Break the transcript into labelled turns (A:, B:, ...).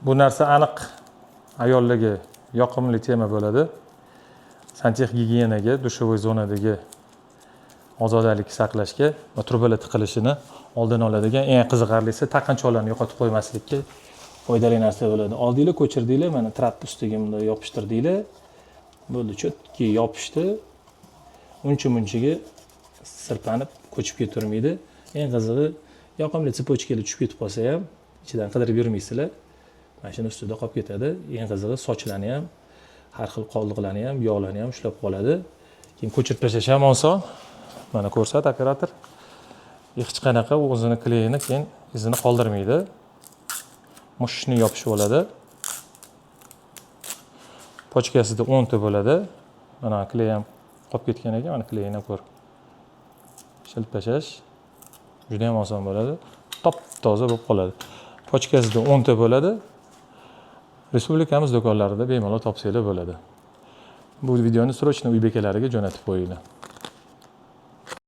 A: Bu narsa aniq ayollarga yoqimli tema bo'ladi. Santexnik gigiyenaga, душевой zonadagi ozodalik saqlashga va trubalar tiqilishini oldini oladigan, eng qiziqarlisi, taqinchoqlarni yo'qotib qo'ymaslikka foydali narsa bo'ladi. Oldinglar, ko'chirdinglar, mana trap ustiga bunday yopishtirdinglar, bo'ldi, чётко yopishdi, uncha munchaga sirpanib ko'chib ketavermaydi. Eng qizig'i, yoqimli цепочка lar tushib ketib qolsa ham, ichidan qidirib yurmaysizlar, mana shuni ustida qolib ketadi. Eng qizig'i, sochlarni ham, har xil qoldiqlarni ham, yog'larni ham ushlab qoladi. Keyin ko'chirib tashlash ham oson. Mana, ko'rsat, operator. Hech qanaqa o'zini клей ini keyin izini qoldirmaydi, мощный yopishib oladi. Pachkasida 10 ta bo'ladi. Mana, клей ham qolib ketgan ekan. Mana, клей ini ko'r. Shilib tashlash juda ham oson bo'ladi, top toza bo'lib qoladi. Pachkasida 10 ta bo'ladi. Respublikamiz do'konlarida bemalol topsanglar bo'ladi. Bu videoni срочно uy bekalariga jo'natib qo'yinglar.